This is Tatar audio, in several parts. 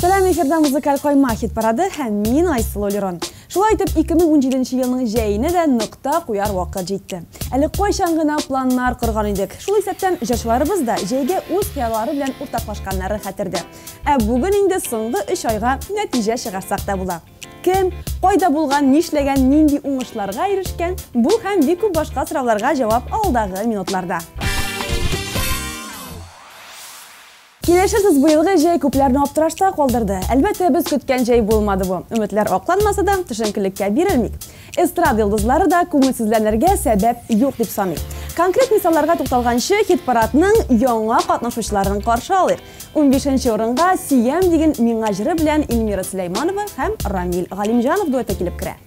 Сәлам, эфирда музыкаль кайма хит парады һәм мин Айсылу Лерон. Шулай итеп 2017 елның җәенә дә нокта куяр вакыт җитте. Әле кайчан гына планнар корган идек. Шул исәптән җырчыларыбыз да җәйгә үз хыяллары белән уртаклашканнары хәтердә. Ә бүген инде соңгы 3 айга нәтиҗә чыгарсак та була. Кем, кайда булган, нишләгән, нинди уңышларга ирешкән, бу һәм бик күп башка сорауларга җавап алдагы минутларда. Килешерсез, быелгы җәй күпләрне аптырашта калдырды. Әлбәттә, без көткән җәй булмады бу. Өметләр акланмаса да, төшенкелеккә бирелмик. Эстрада йолдызлары да күңелсезләнергә сәбәп юк дип саный. Конкрет мисалларга тукталганчы, хит-парадның яңа катнашучыларын каршы алыйк. 15 урынга «Сөям» дигән миңа җыры белән Эльмира Сөләйманова һәм Рамил Галимҗанов дуэты килеп керә.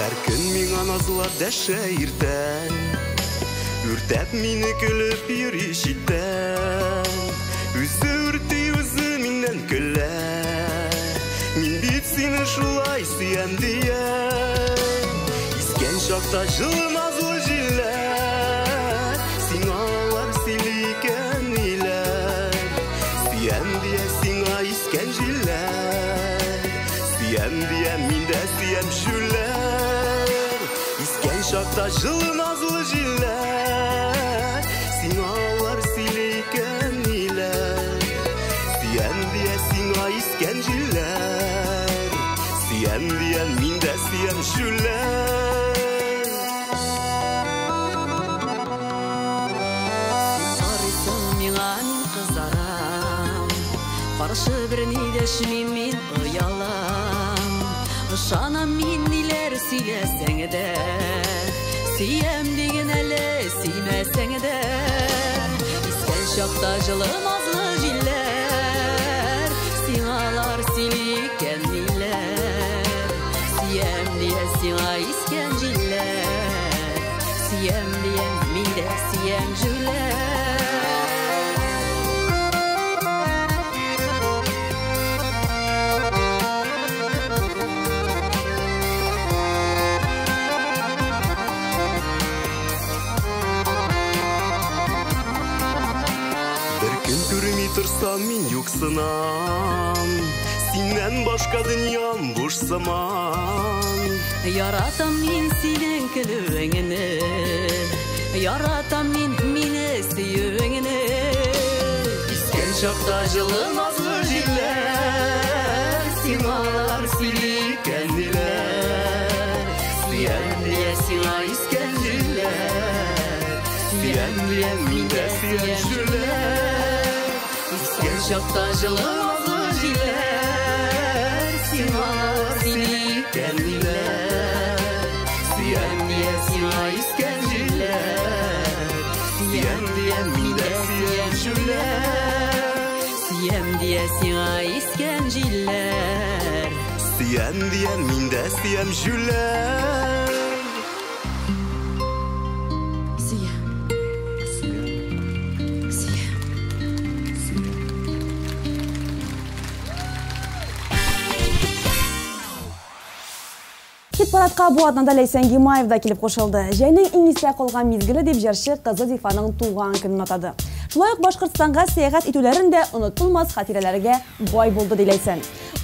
Һәр көн миңа назлап дәшә иртән, үртәп мине көлеп йөри читтән. Үзе үрти, үзе миннән көлә, мин бит сине шулай сөям дия. Искән чакта җылы назлы җилләр, сиңа алар сөйли икән ниләр. Сөям дия сиңа искән җилләр, сөям дия мин дә сөям җүләр. Искән чакта җылы назлы җилләр, сиңа алар сөйли икән ниләр. Сөям дия сиңа искән җилләр, сөям дия мин дә сөям җүләр. Син карыйсың миңа, мин кызарам, каршы берни дәшмим, мин оялам. Ышанам мин ниләр сөйләсәң дә, сөям диген әле сөймәсәң дә. Искән чакта җылы назлы җилләр, сиңа алар сөйли икән ниләр. Сөям дия сиңа искән җилләр, сөям дия мин дә сөям җүләр. Бер көн күрми торсам мин юксынам, синнән башка дөньям буш сыман. Яратам мин синең көлүеңне, яратам мин мине сөюеңне. Искән чакта җылы назлы җилләр, сиңа алар сөйли икән ниләр. Сөям дия сиңа искән җилләр, сөям дия мин дә сөям җүләр. Искән чакта җылы назлы җилләр, сиңа алар сөйли икән ниләр. Сөям дия сиңа искән җилләр, сөям дия мин дә сөям җүләр. Сөям дия сиңа искән җилләр, Сөям дия мин дә сөям җүләр. Сөям. Сөям. Хит-парадка бу атнада Ләйсән Гимаев да килеп кушылды. Җәйнең иң истә калган мизгеле дип җырчы кызы Зифаның туган көнен атады. Шулай ук Башкортстанга сәяхәт итүләрен дә онытылмас хатирәләргә бай булды ди Ләйсән.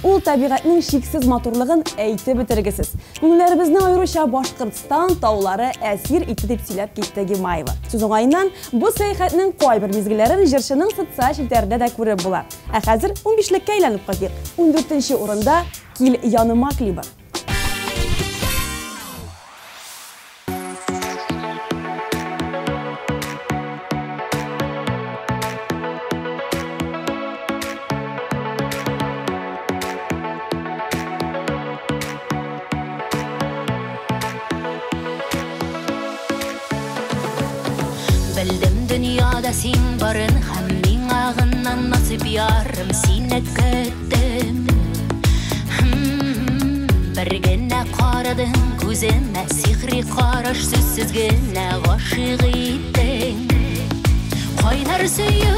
Ул табигатьнең чиксез матурлыгын әйтеп бетергесез. Күңелләребезне аеруча Башкортстан таулары әсир итте дип сөйләп китте Гимаева. Сүз уңаеннан, бу сәяхәтнең кайбер мизгелләрен җырчының социаль челтәрендә дә күреп була. Ә хәзер 15леккә әйләнеп кайтыйк. 14 урында Кил яныма клибы. Дөньяда син барын һәм миңа гына насыйп ярым сине көттем. Бер генә карадың күземә, сихри караш сүзсез генә гашыйк иттең. Кайнар сөю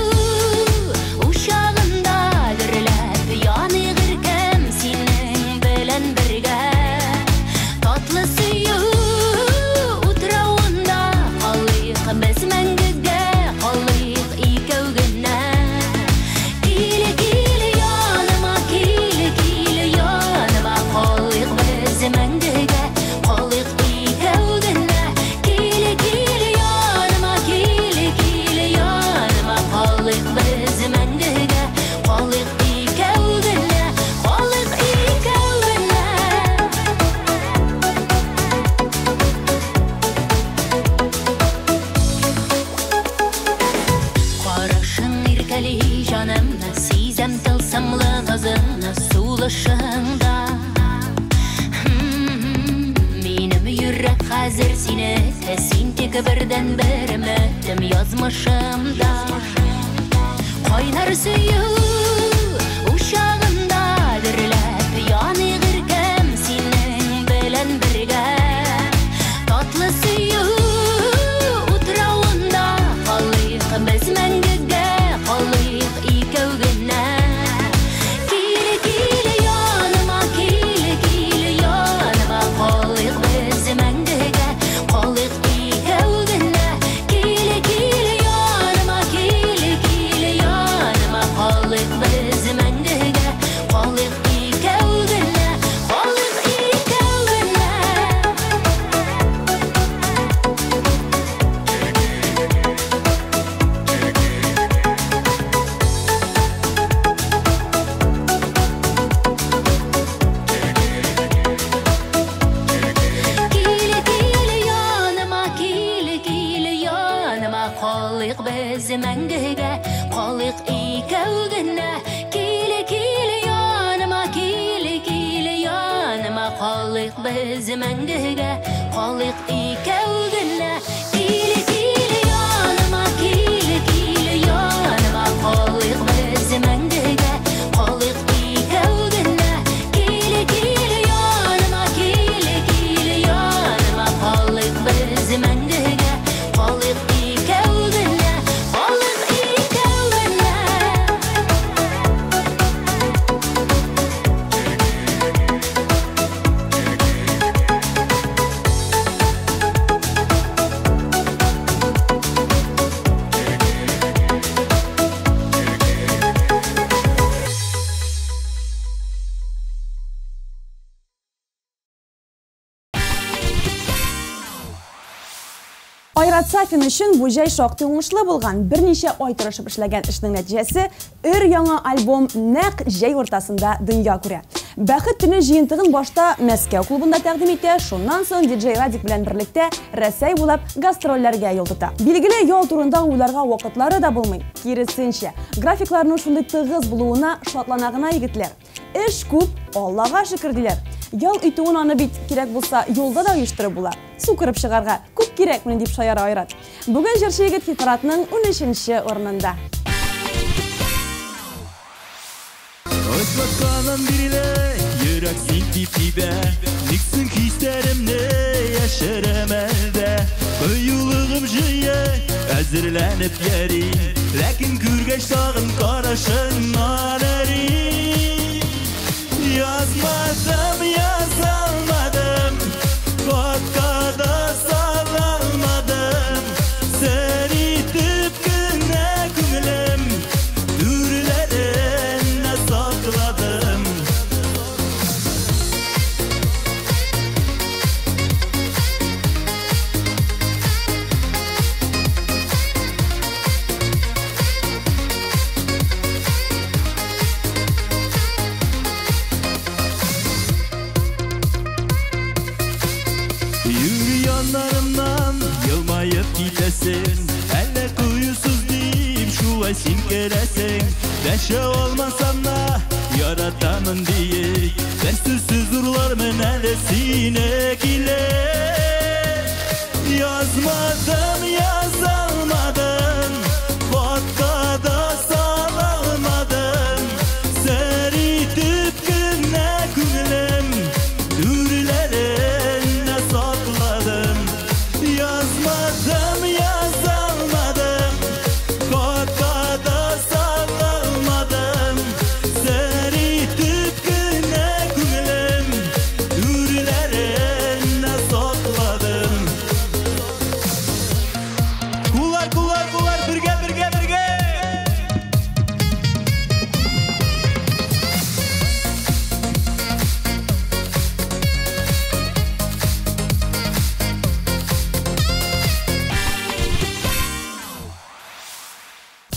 учагында дөрләп янык иркәм синең белән бергә. Татлы сөю утравында калыйк без мәңгегә, калыйк икәү генә. Кил, кил яныма, кил, кил яныма, калыйк без мәңгегә, калыйк икәү генә. Кил, кил яныма, кил, кил яныма, калыйк без мәңгегә, калыйк икәү генә, калыйк икәү генә. Карашың иркәли җанымны, сизәм тылсымлы назыңны сулышыңда. Минем йөрәк хәзер синеке, син тик бердәнбер өметем язмышымда. Кайнар сөю учагында дөрләп янык иркәм синең белән бергә. Татлы сөю утравында калыйк без мәңгегә, калыйк икәү генә. Кил, кил яныма, кил, кил яныма, калыйк без мәңгегә, калыйк икәү генә. Кил, кил яныма, кил, кил яныма, калыйк без мәңгегә, калыйк икәү генә, калыйк икәү генә. Кил, кил яныма, кил, кил яныма, калыйк без мәңгегә, калыйк икәү генә. Кил, кил яныма, кил, кил яныма, калыйк без мәңгегә, калыйк икәү генә. Кил, кил яныма, кил, кил яныма, калыйк без мәңгегә, калыйк икәү генә. Кил, кил яныма, кил, кил яныма, калыйк без мәңгегә, калыйк икәү генә, калыйк икәү генә. Айрат Сафин өчен бу җәй шактый уңышлы булган. Берничә ай тырышып эшләгән эшнең нәтиҗәсе өр-яңа альбом нәкъ җәй уртасында дөнья күрә. Бәхет төне җыентыгын башта Мәскәү клубында тәкъдим итә, шуннан соң диджей Радик белән берлектә Рәсәй буйлап гастрольләргә юл тота. Билгеле, ял турында уйларга вакытлары да булмый. Киресенчә, графикларның шундый тыгыз булуына шатлана гына егетләр. Эш күп, Аллага шөкер диләр. Ял итүен аны бит кирәк булса юлда да оештырып була. Су кереп чыгарга күп кирәкме дип шаяра Айрат. Бүген җырчы егет хит-парадның 13-нче урынында. Очратканнан бирле йөрәк син дип тибә, ник соң хисләремне яшерәм әлдә. Кыюлыгым җыя, әзерләнеп йөрим, ләкин күргәч тагын карашыңнан әрим. Язмадым, язалмадым, хатка да салалмадым. Сер итеп кенә күңелем түрләренә сакладым. Yürü yanlarımdan yılmayıp gitesin, әллә кыюсыз дип шулай син керәсең. Дәшә алмасам да яратамын диеп, бер сүзсез урлармын әле сине килеп. Язмадым, язалмадым,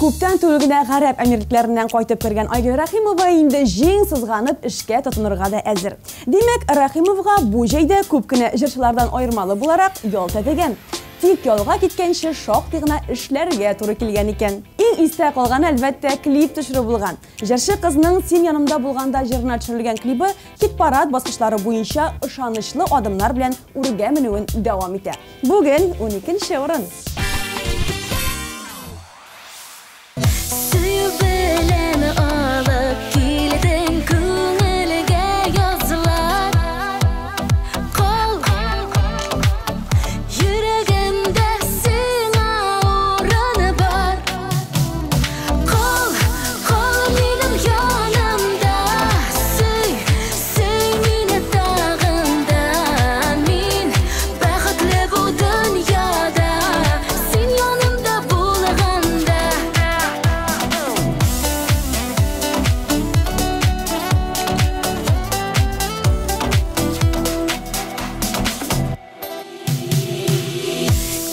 Күптән түгел генә Гарәп Әмирлекләреннән кайтып кергән Айгөл Рәхимова инде җиң сызганып эшкә тотынырга да әзер. Димәк, Рәхимовага бу җәйдә күп кенә җырчылардан аермалы буларак ял тәтегән. Тик ялга киткәнче шактый гына эшләргә туры килгән икән. Иң истә калганы, әлбәттә, клип төшерү булган. Җырчы кызның Син янымда булганда җырына төшерелгән клибы хит-парад баскычлары буенча ышанычлы адымнар белән үргә менүен дәвам итә. Бүген 12 урын. Сөю белән алып килдең күңелгә язлар. Кал, йөрәгемдә сиңа урын бар. Кал, кал минем янымда. Сөй, сөй мине тагын да. Мин бәхетле бу дөньяда, син янымда булганда.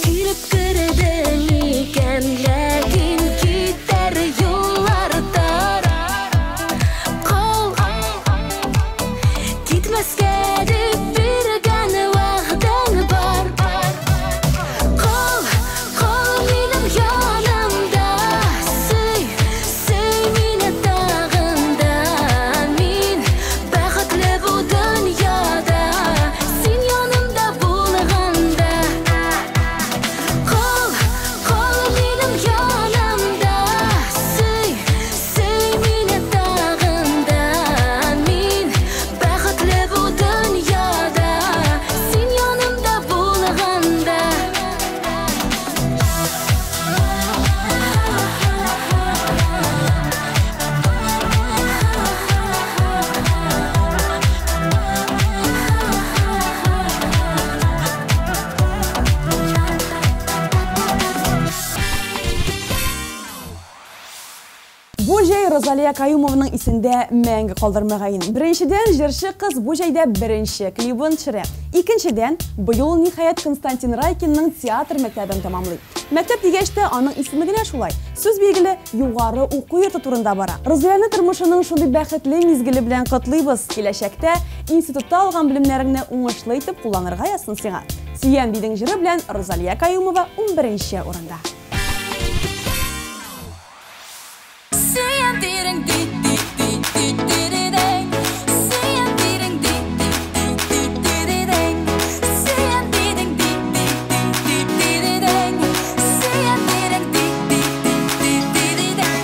Килеп кердең икән, ләкин китәр юллар тар. Кал, китмәскә дип биргән вәгъдәң бар. Кал, кал минем янымда. Сөй, сөй мине тагын да. Мин бәхетле бу дөньяда, син янымда булганда. Кал, кал минем янымда. Сөй, сөй мине тагын да. Мин бәхетле бу дөньяда, син янымда булганда. Бу җәй Розалия Каюмованың исендә мәңге калдырмагайын. Беренчедән, җырчы кыз бу җәйдә беренче клибын төшерә. Икенчедән, быел ниһаять Константин Райкинның театр мәктәбен тәмамлый. Мәктәп дигәч тә аның исеме генә шулай. Сүз билгеле югары уку йорты турында бара. Розалияне тормышының шундый бәхетле мизгеле белән котлыйбыз. Киләчәктә институтта алган белемнәреңне уңышлы итеп кулланырга язсын сиңа. Сөям дидең җыры белән Розалия Каюмова 11 урында. Сөям дирең ди ди ди ди диридең. Сөям дирең ди ди ди ди диридең. Сөям дидең ди ди ди ди диридең. Сөям дирең ди ди ди ди диридең.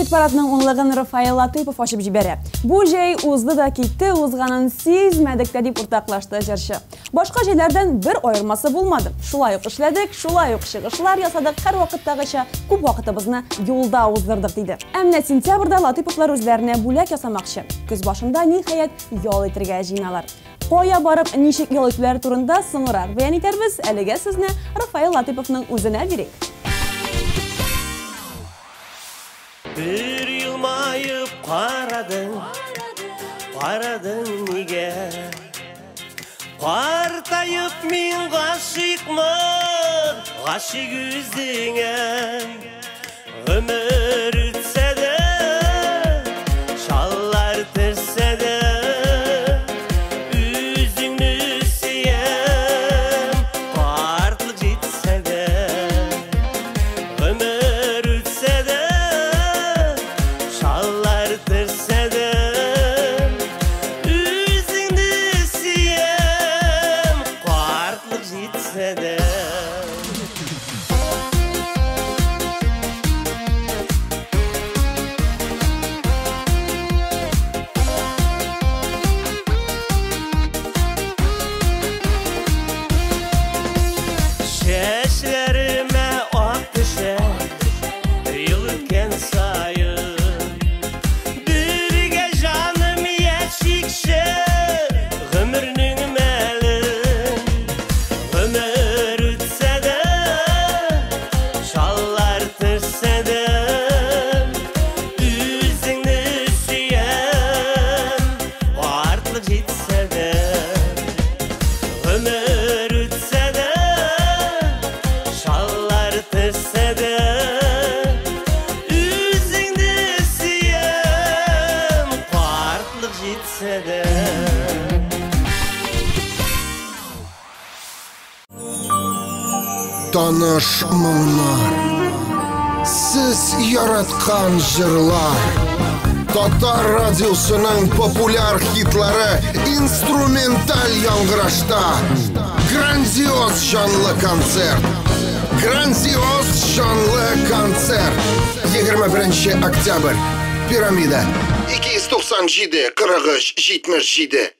Хит-парадның унлыгын Рафаэл Латыпов ачып җибәрә. Бу җәй узды да китте, узганын сизмәдек тә дип уртаклашты җырчы. Башка җәйләрдән бер аермасы булмады. Шулай ук эшләдек, шулай ук чыгышлар ясадык, һәрвакыттагыча күп вакытыбызны юлда уздырдык диде. Ә менә сентябрьдә Латыповлар үзләренә бүләк ясамакчы. Көз башында ниһаять ял итәргә җыеналар. Кая барып, ничек ял итүләре турында соңрак бәян итәрбез. Әлегә сүзне Рафаэль Латыповның үзенә бирик. Бер елмаеп карадың, карадың нигә? Картаеп мин гашыйкмын, гашыйк үзеңә. Гомер үтсә дә, шаллар төшсә дә, үзеңне сөям, картлык җитсә дә. Гомер үтсә дә, шаллар төшсә дә, үзеңне сөям, картлык җитсә дә. Чәчләремә ак төшә, ел үткән саен. Бергә җаным яшикче, гомернең мәлен. Гомер үтсә дә, шаллар төшсә дә, үзеңне сөям, картлык җитсә дә. Гомер үтсә дә, шаллар төшсә дә, үзеңне сөям, картлык җитсә дә. Таныш моңнар, сез яраткан җырлар. Татар радиосының популяр хитлары инструменталь яңгырашта. Грандиоз җанлы концерт. Грандиоз җанлы концерт. 21 октябрь. Пирамида. 297 43 77.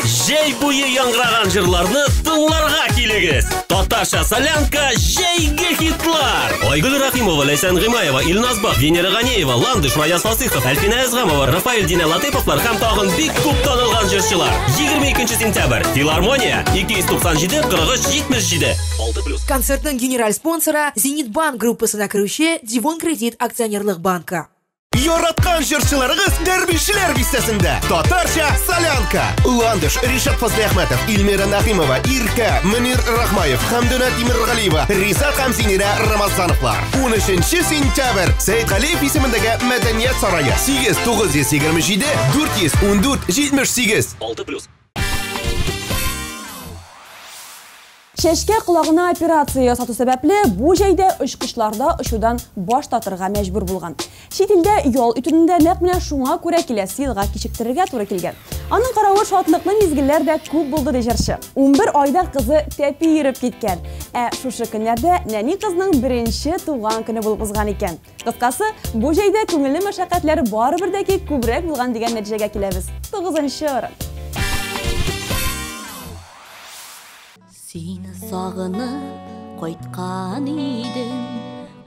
Җәй буе яңгыраган җырларны тыңларга килегез. Татарча солянка, җәйге хитлар. Айгөл Рахимова, Ләйсән Гыймаева, Илназ Бах, Венера Ганеева, Ландыш, Раяз Фасыйхов, Әлфинә Әзгамова, Рафаэль Динә Латыповлар һәм тагын бик күп танылган җырчылар. 22 сентябрь. Филармония 297 43 77. 6+. Концертның генераль спонсоры Зенит Банк группасына керүче Дивон Кредит акционерлык банкы. Яраткан җырчыларыгыз Дәрвишләр бистәсендә. Татарча солянка. Ландыш, Ришат Фазлыәхмәтов, Эльмира Нахимова, Иркә, Мөнир Рахмаев, Хәмдүнә Тимергалиева, Ризат һәм Зинира Рамазановлар. 13 сентябрь. Сәйдгалиев исемендәге Мәдәният сарае. 8 927 414 78. 6+. Чәчкә колагына операция ясату сәбәпле, бу җәйдә очкычларда очудан баш тартырга мәҗбүр булган. Чит илдә ял итүне дә нәкъ менә шуңа күрә киләсе елга кичектерергә туры килгән. Аның каравы шатлыклы мизгелләр дә күп булды, ди җырчы. 11 айда кызы тәпи йөреп киткән. Ә шушы көннәрдә нәни кызның беренче туган көне булып узган икән. Кыскасы, бу җәйдә күңелле мәшәкатьләр барыбер дә ки күбрәк булган дигән нәтиҗәгә киләбез. 9 урын. Сине сагынып кайткан идем,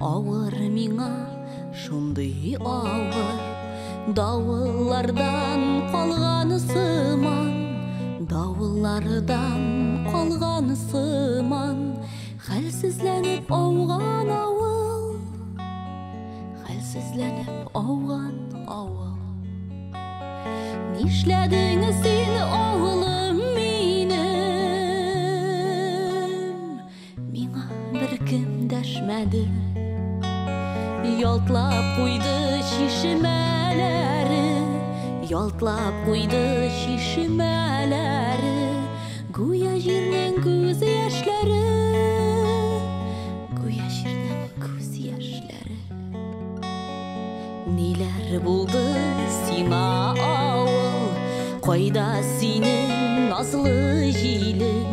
авыр миңа, шундый авыр. Давыллардан калган сыман, давыллардан калган сыман, хәлсезләнеп ауган авыл, хәлсезләнеп ауган авыл. Нишләдең син, авылым минем? Миңа беркем дәшмәде. Ялтлап куйды чишмәләре, ялтлап куйды чишмәләре, гүя җирнең күз яшьләре, гүя җирнең күз яшьләре. Ниләр булды сиңа, авыл? Кайда синең назлы җилең?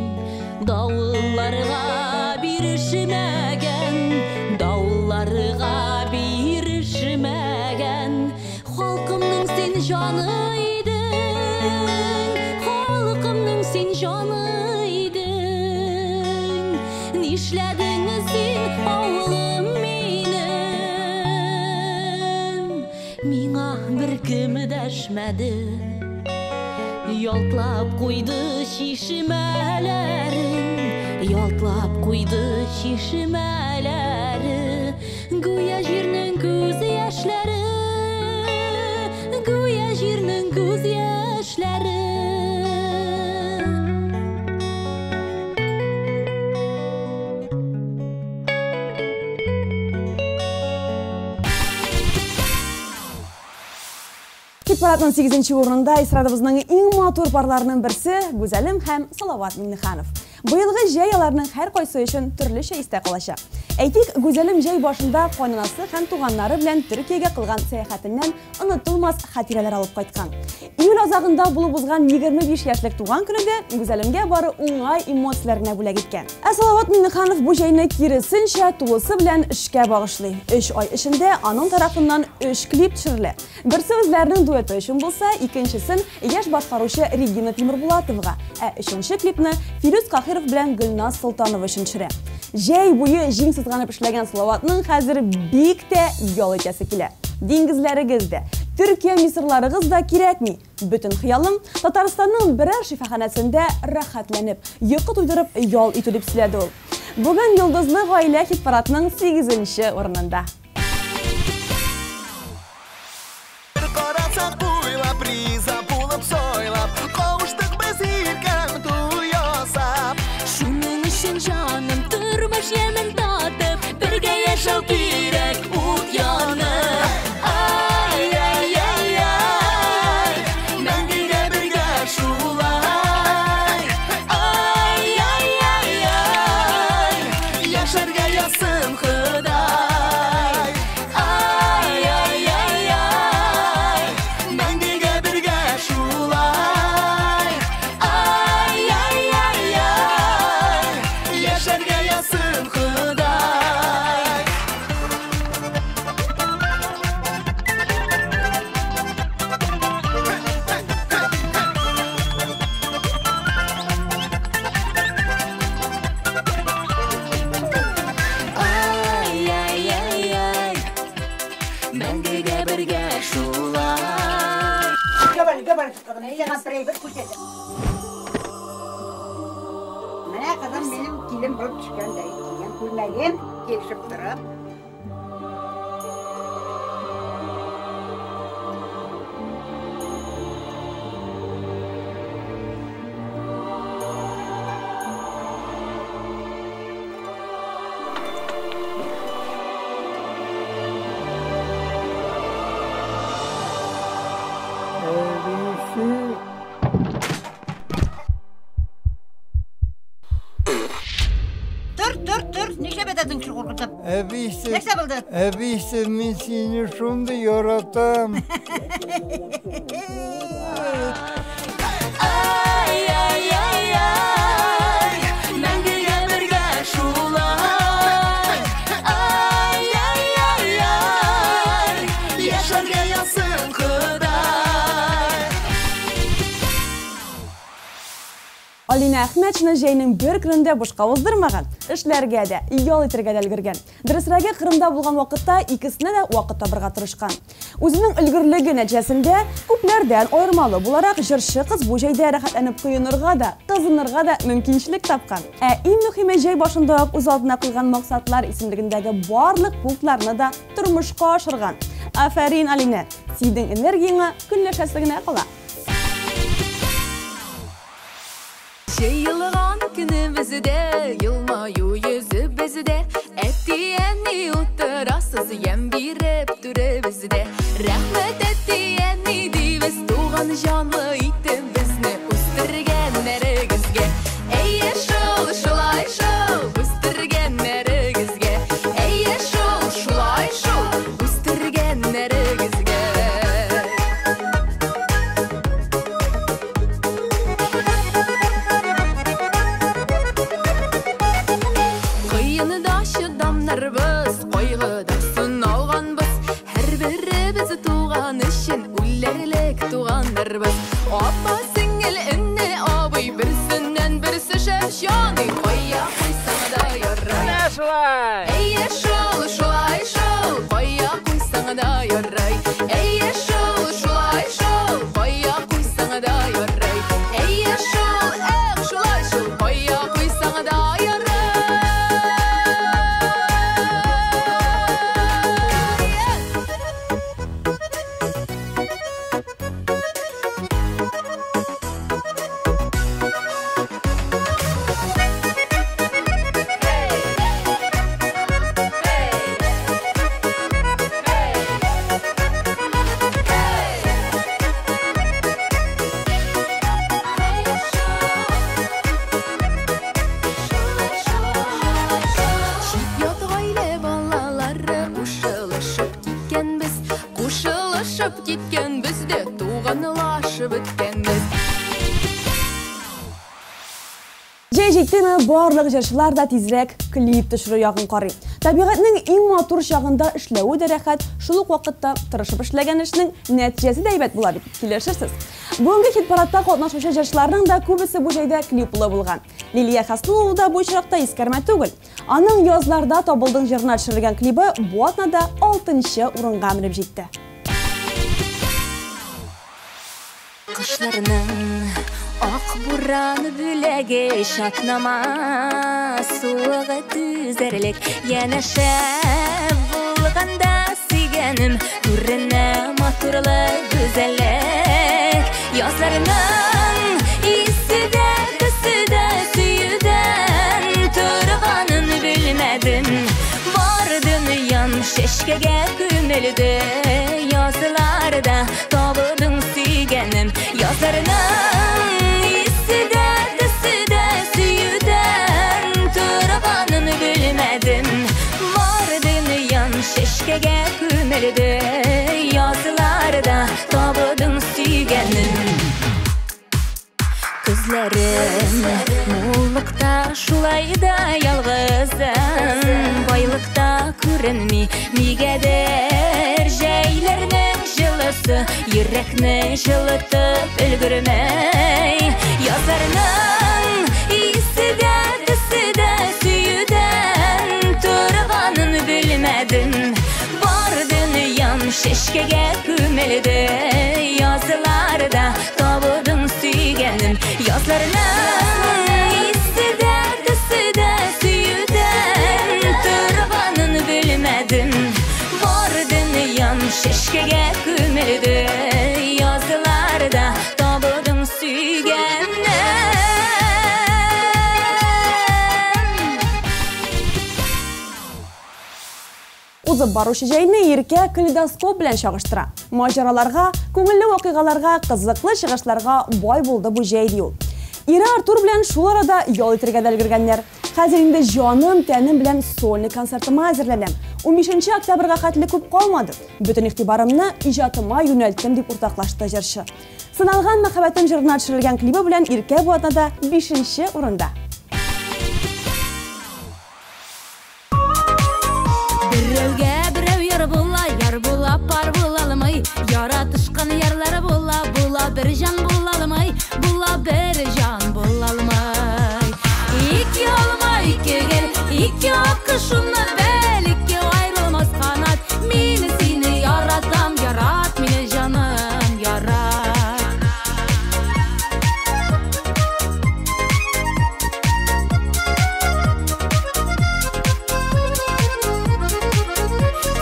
Давылларга бирешмәгән, давылларга бирешмәгән. Халкымның син җаны идең, халкымның син җаны идең. Нишләдең син, авылым минем? Миңа беркем дәшмәде. Ялтлап куйды чишмәләре, ялтлап куйды чишмәләре. Гүя җирнең күз яшьләре, гүя җирнең күз яшьләре. Хит-парадның 8 урынында эстрадабызның иң матур парларының берсе Гүзәлем һәм Салават Миңнеханов. Быелгы җәй аларның һәркайсы өчен төрлечә истә калачак. Әйтик, Гүзәлем җәй башында кайнанасы һәм туганнары белән Төркиягә кылган сәяхәтеннән онытылмас хатирәләр алып кайткан. Июль азагында булып узган 25 яшьлек туган көне дә Гүзәлемгә бары уңай эмоцияләр генә бүләк иткән. Ә Салават Миңнеханов бу җәйне киресенчә тулысы белән эшкә багышлый. 3 ай эчендә аның тарафыннан 3 клип төшерелә. Берсе үзләренең дуэты өчен булса, икенчесен яшь башкаручы Регина Тимербулатовага, ә өченче клипны Филүс Каһиров белән Гөлназ Солтанова өчен төшерә. Җәй буе җиң сызганып эшләгән Салаватның хәзер бик тә ял итәсе килә. Диңгезләрегез дә, Төркия мисырларыгыз да кирәкми. Бөтен хыялым Татарстанның берәр шифаханәсендә рәхәтләнеп, йокы туйдырып ял итү дип сөйләде ул. Бүген йолдызлы гаилә хит-парадның 8 урынында. Карасак буйлап, риза булып сойлап, кавыштык без иркәм туй ясап. Шуның өчен җаным тормыш ямен татып, бергә яшәү кирәк ут янып. Ай-яй-яй-яй, мәңгегә бергә шулай. Ай-яй-яй-яй, яшәргә язсын Ходай. Ай-яй-яй-яй, мәңгегә бергә шулай. Ай-яй-яй-яй, яшәргә язсын Ходай. Ай-яй-яй-яй, мәңгегә бергә шулай. Менә кызым минем килен булып төшкәндәй кигән күлмәгем килешеп торып. Тор, тор, тор. Нишләп ятасың шул куркытып? Әбисе, Нәрсә булды? әбисе, мин сине шундый яратам. Ай-яй-яй-яй, мәңгегә бергә шулай. Ай-яй-яй-яй, Яшәргә язсын Ходай. Алина Әхмәтшина җәйнең бер көнендә бушка уздырмаган, эшләргә дә, ял итәргә дә өлгергән. Дөресрәге, Кырымда булган вакытта икесенә дә вакыт табырга тырышкан. Үзенең өлгерлеге нәтиҗәсендә күпләрдән аермалы буларак җырчы кыз бу җәйдә рәхәтләнеп коенырга да, кызынырга да мөмкинчелек тапкан. Ә иң мөһиме, җәй башында ук үз алдына куйган максатлар исемлегендәге барлык пунктларны да тормышка ашырган. Афәрин, Алинә, синең энергияңа көнләшәсе генә кала. Җыелган көнебездә, елмаю йөзебездә, әти-әни утырасыз ямь биреп түребездә. Рәхмәт әти-әни дибез, туган җанлы итеп безне үстергәннәрегезгә. Әйе шул, шулай шул, үстергәннәрегезгә. Әйе шул, шулай шул, үстергәннәрегезгә. Кыенда чыдамнарбыз, кайгыда сыналганбыз. Һәрберебез туган өчен үләрлек туганнарбыз. Апа, сеңел, эне, абый, берсеннән берсе шәп җаный. Кая куйсаң да ярай. Әйе шул, шулай шул, кая куйсаң да ярай. Әйе шул, шулай шул, кая куйсаң да ярай. Дуслашып киткәнбез дә, туганлашып беткәнбез. Җәй җиттеме, барлык җырчылар да тизрәк клип төшерү ягын карый. Табигатьнең иң матур чагында эшләве дә рәхәт, шул ук вакытта тырышып эшләгән эшнең нәтиҗәсе дә әйбәт була бит, килешерсез. Бүгенге хит-парадта катнашучы җырчыларның да күбесе бу җәйдә клиплы булган. Лилия Хәснулова да бу очракта искәрмә түгел. Аның Язларда табылдың җырына төшерелгән клибы бу атнада 6нчы урынга менеп җитте. Кышларның ак буран бүләге чатнама суыгы түзәрлек, янәшә булганда сөйгәнем күренә матурлык, гүзәллек. Язларның исе дә, төсе дә сөюдән торганын белмәдем. Бар дөньям чәчкәгә күмелде, язларда табылдың сөйгәнем. Язларның исе дә, төсе дә сөюдән торганын белмәдем. Бар дөньям чәчкәгә күмелде, язларда табылдың сөйгәнем. Күзләрем муллыкта шулай да ялгызым, байлыкта күренми нигәдер җәйләрнең җылысы йөрәкне җылытып өлгермәй. Язларның исе дә, төсе дә сөюдән торганын белмәдем. Бар дөньям чәчкәгә күмелде, язларда табылдың сөйгәнем. Язларның исе дә, төсе дә сөюдән торганын белмәдем. Бар дөньям чәчкәгә күмелде, язларда табылдың сөйгәнем. Узып баручы җәйне Иркә калейдоскоп белән чагыштыра. Маҗараларга, күңелле вакыйгаларга, кызыклы чыгышларга бай булды бу җәй ди ул. Ире Артур белән шул арада ял итәргә дә өлгергәннәр. Хәзер инде җаным, тәнем белән сольный концертыма әзерләнәм. 15 октябрьгә хәтле күп калмады. Бөтен игътибарымны иҗатыма юнәлттем дип уртаклашты җырчы. Сыналган мәхәббәтем җырына төшерелгән клибы белән Иркә бу атнада 5нче урында. Берәүгә берәү яр була, яр була, пар була алмый. Яратышкан ярлар була, була бер җан була алмый, була бер җан була алмый. Ике алма, ике гөл, ике аккошымны бел, ике аерылмас канат. Мин сине яратам, ярат мине җаным, ярат.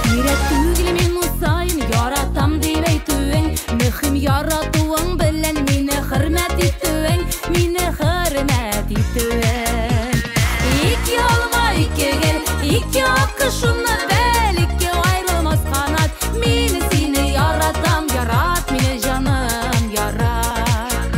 Кирәк түгел минут саен яратам дип әйтүең, мөһим яратуың белән мине хөрмәт итүең, мине хөрмәт итүең. Ике алма, ике гөл, ике аккошымны бел, ике аерылмас канат. Мин сине яратам, ярат мине җаным, ярат.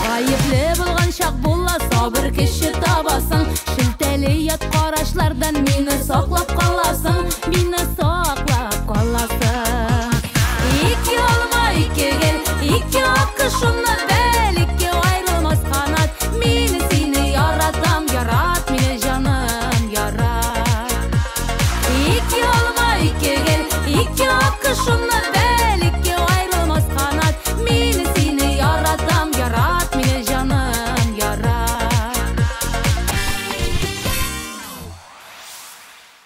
Гаепле булган чак була, сабыр кеше табасың. Шелтәле ят карашлардан мине саклап каласың, мине саклап каласың. Ике алма, ике гөл, ике аккошымны бел, ике аерылмас канат. Мин сине яратам, ярат мине җаным, ярат. Ике алма, ике гөл, ике аккошымны бел, ике аерылмас канат. Мин сине яратам, ярат мине җаным, ярат.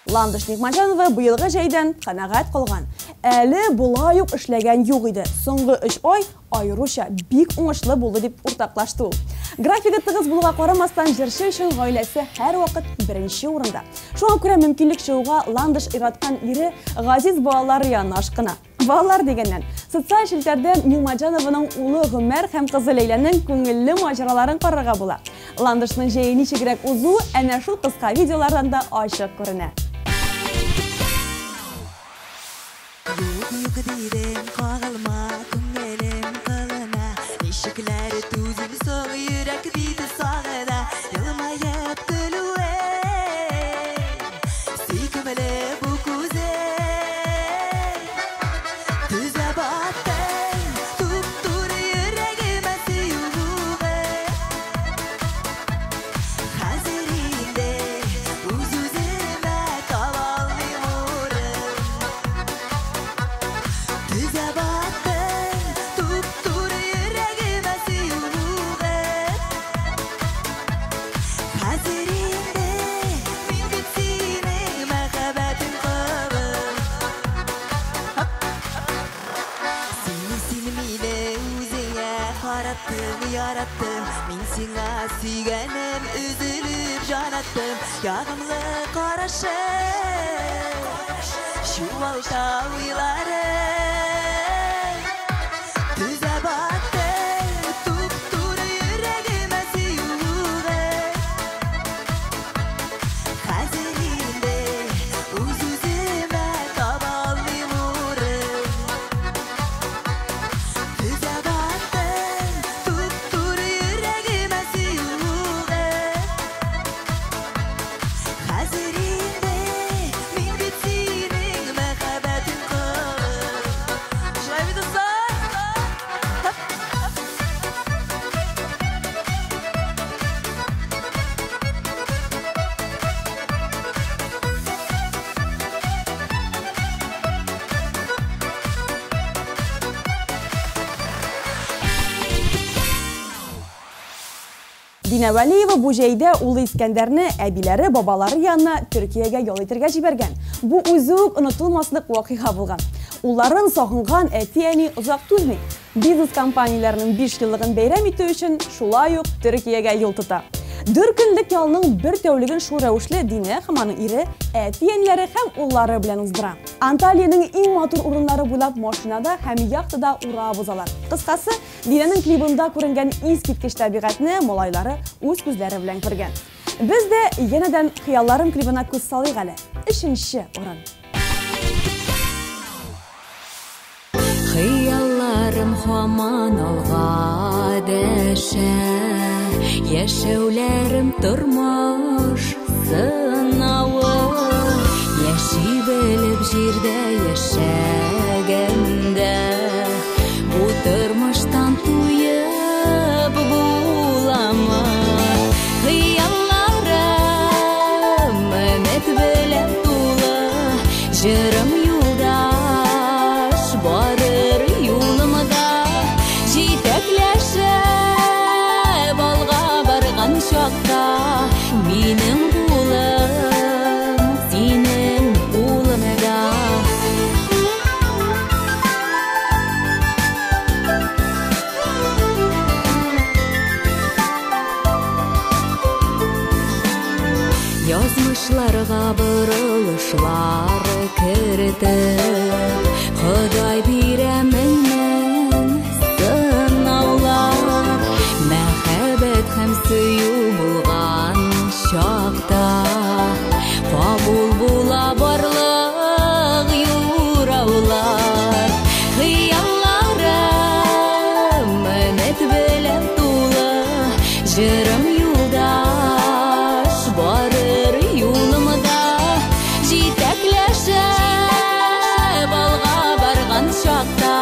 Ландыш Нигъмәтҗанова быелгы җәйдән канәгать калган. Әле болай ук эшләгән юк иде. Соңгы 3 ай аеруча бик уңышлы булды дип уртаклашты ул. Графигы тыгыз булуга карамастан җырчы өчен гаиләсе һәрвакыт беренче урында. Шуңа күрә мөмкинлек чыгуга Ландыш яраткан ире газиз балалары янына ашкына. Балалар дигәннән, социаль челтәрдә Нигъмәтҗанованың улы Гомәр һәм кызы Ләйләнең күңелле маҗараларын карарга була. Ландышның җәе ничегрәк узуы әнә шул кыска видеолардан да ачык күренә. Юк, юк дидем, кагылма күңелем кылына. Ничекләр түзим соң, йөрәк бит сагына. Елмаеп көлүең Яраттым, мин сиңа сөйгәнем, өзелеп җанаттым. Ягымлы карашың, чуалта уйларың. Төзә батты, туп-туры йөрәгемә сөюең. Хәзер инде үз-үземә таба алмыйм урын. Төзә батты, туп-туры йөрәгемә сөюең. Хәзер инде мин бит синең мәхәббәтең колы. Шулай бит, дуслар? Динә Вәлиева бу җәйдә улы Искәндәрне әбиләре, бабалары янына Төркиягә ял итәргә җибәргән. Бу үзе үк онытылмаслык вакыйга булган. Улларын сагынган әти-әни озак түзми. Бизнес компанияләренең 5 еллыгын бәйрәм итү өчен шулай ук Төркиягә юл тота. 4 көнлек ялның бер тәүлеген шул рәвешле Динә һәм аның ире әти-әниләре һәм уллары белән уздыра. Анталиянең иң матур урыннары буйлап машинада һәм яхтада урап узалар. Кыскасы, Динәнең клибында күренгән искиткеч табигатьне малайлары үз күзләре белән күргән. Без дә янәдән Хыялларым клибына күз салыйк әле. 3-нче урын. Хыялларым һаман алга дәшә, яшәүләрем тормыш сынавы. Яши белеп җирдә яшәгәндә, бу тормыштан туеп буламы? Хыялларым өмет белән тулы, җырым юлдаш барыр юлымда, җитәкләшеп алга барган чакта, минем кулым синең кулыңда. Язмышларга борылышлар кертеп, Ходай бирә мең-мең сынаулар. Мәхәббәт һәм сөю булган чакта, кабул була барлык юраулар. Хыялларым өмет белән тулы, җырым юлдаш барыр юлымда, җитәкләшеп алга барган чакта,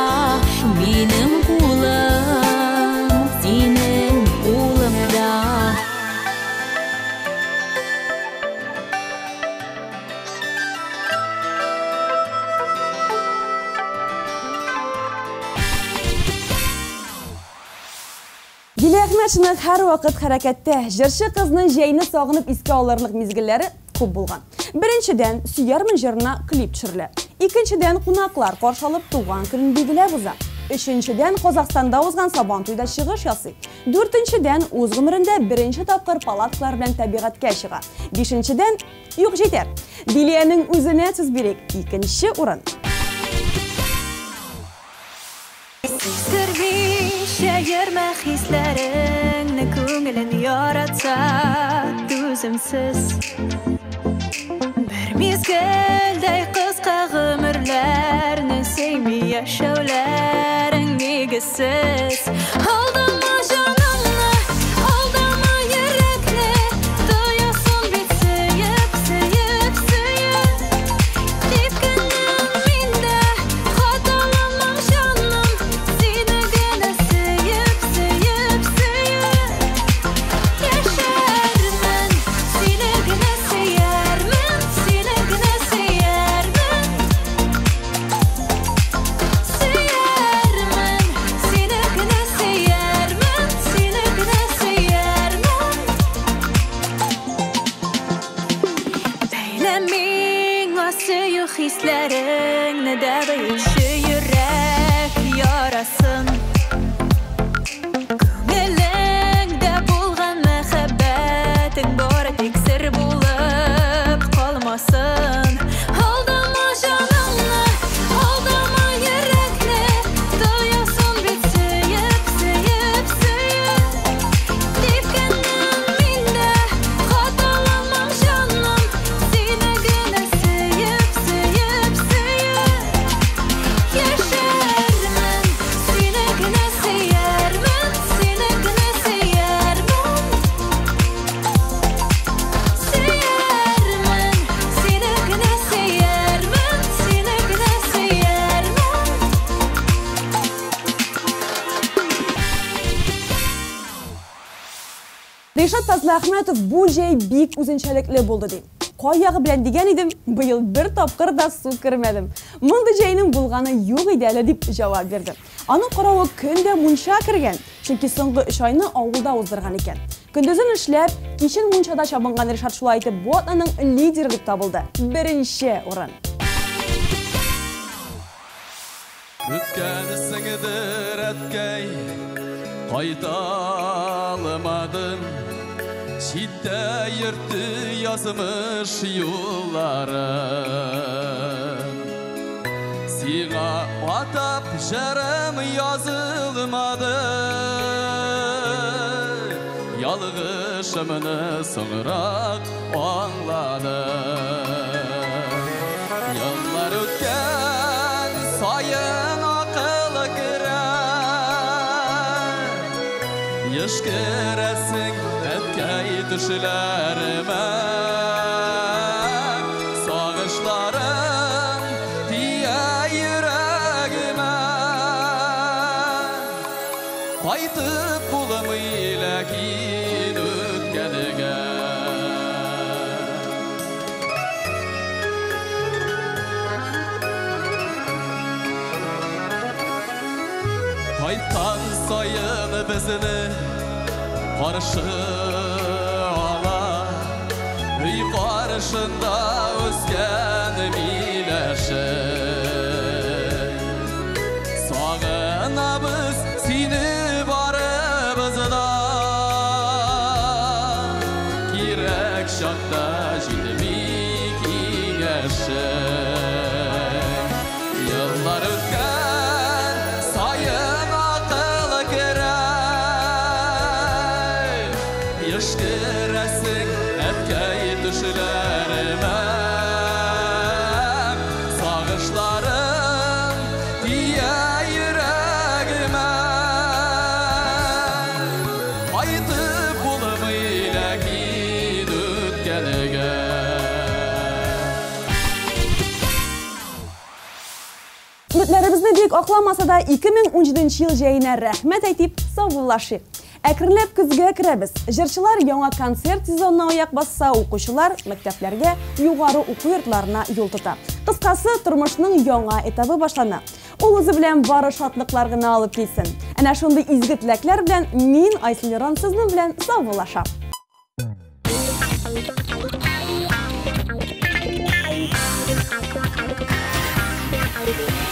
минем кулым синең кулыңда. Дилә Әхмәтшина һәрвакыт хәрәкәттә. Җырчы кызның җәйне сагынып искә алырлык мизгелләре күп булган. Беренчедән, Сөярмен җырына клип төшерелә. Икенчедән, кунаклар каршы алып туган көнен билгеләп уза. Өченчедән, Казахстанда узган Сабантуйда чыгыш ясый. Дүртенчедән, үз гомерендә беренче тапкыр палаткалар белән табигатькә чыга. Бишенчедән, юк җитәр. Диләнең үзенә сүз бирик. Икенче урын. Сиздермичә йөрмә хисләреңне, күңелен яратса түземсез. Бер мизгелдәй кыска гомерләрне сөйми яшәүләрең нигезсез. Алдама җаныңны, алдама йөрәкне, тоясың бит сөеп, сөеп, сөеп. Типкәнем миндә, хаталанмам җаным, сине генә сөеп, сөеп, сөеп. Яшәрмен, сине генә сөярмен, сине генә сөярмен. Сөярмен, сине генә сөярмен, сине генә сөярмен. Бәйлә миңа сөю хисләреңне дә бөюче йөрәк ярасын. Күңелем Ришат Фазлыәхмәтов бу җәй бик үзенчәлекле булды ди. Кай ягы белән дигән идем, быел бер тапкыр да су кермәдем. Мондый җәйнең булганы юк иде әле дип җавап бирде. Аның каравы көн дә мунча кергән, чөнки соңгы өч айны авылда уздырган икән. Көндезен эшләп, кичен мунчада чабынган Ришат шулай итеп бу атнаның лидеры дип табылды. Беренче урын. Үткәнсеңдер, әткәй, кайта алмадым. Читтә йөртте язмыш юллары. Сиңа атап җырым язылмады. Ялгышымны соңрак аңладым. Еллар үткән саен акыл керә. Еш керәсең, әткәй, төшләремә. Сагышларың тия йөрәгемә. Кайтып булмый ләкин үткәнгә. Кайткан саен безне каршы ала, өй каршында үскән миләше. Сагынабыз сине барыбыз да, кирәк чакта җитми киңәшең. Еллар үткән саен акыл керә. Еш керәсең, әткәй, төшләремә. Сагышларың тия йөрәгемә. Кайтып булмый ләкин үткәнгә. Өметләребезне бик акламаса да, 2017 ел җәенә рәхмәт әйтеп саубуллашыйк. Әкренләп көзгә керәбез. Җырчылар яңа концерт сезонына аяк басса, укучылар мәктәпләргә, югары уку йортларына юл тота. Кыскасы, тормышның яңа этабы башлана. Ул үзе белән бары шатлыклар гына алып килсен. Әнә шундый изге теләкләр белән мин, Айсел Лерон, сезнең белән саубуллашам. Thank you.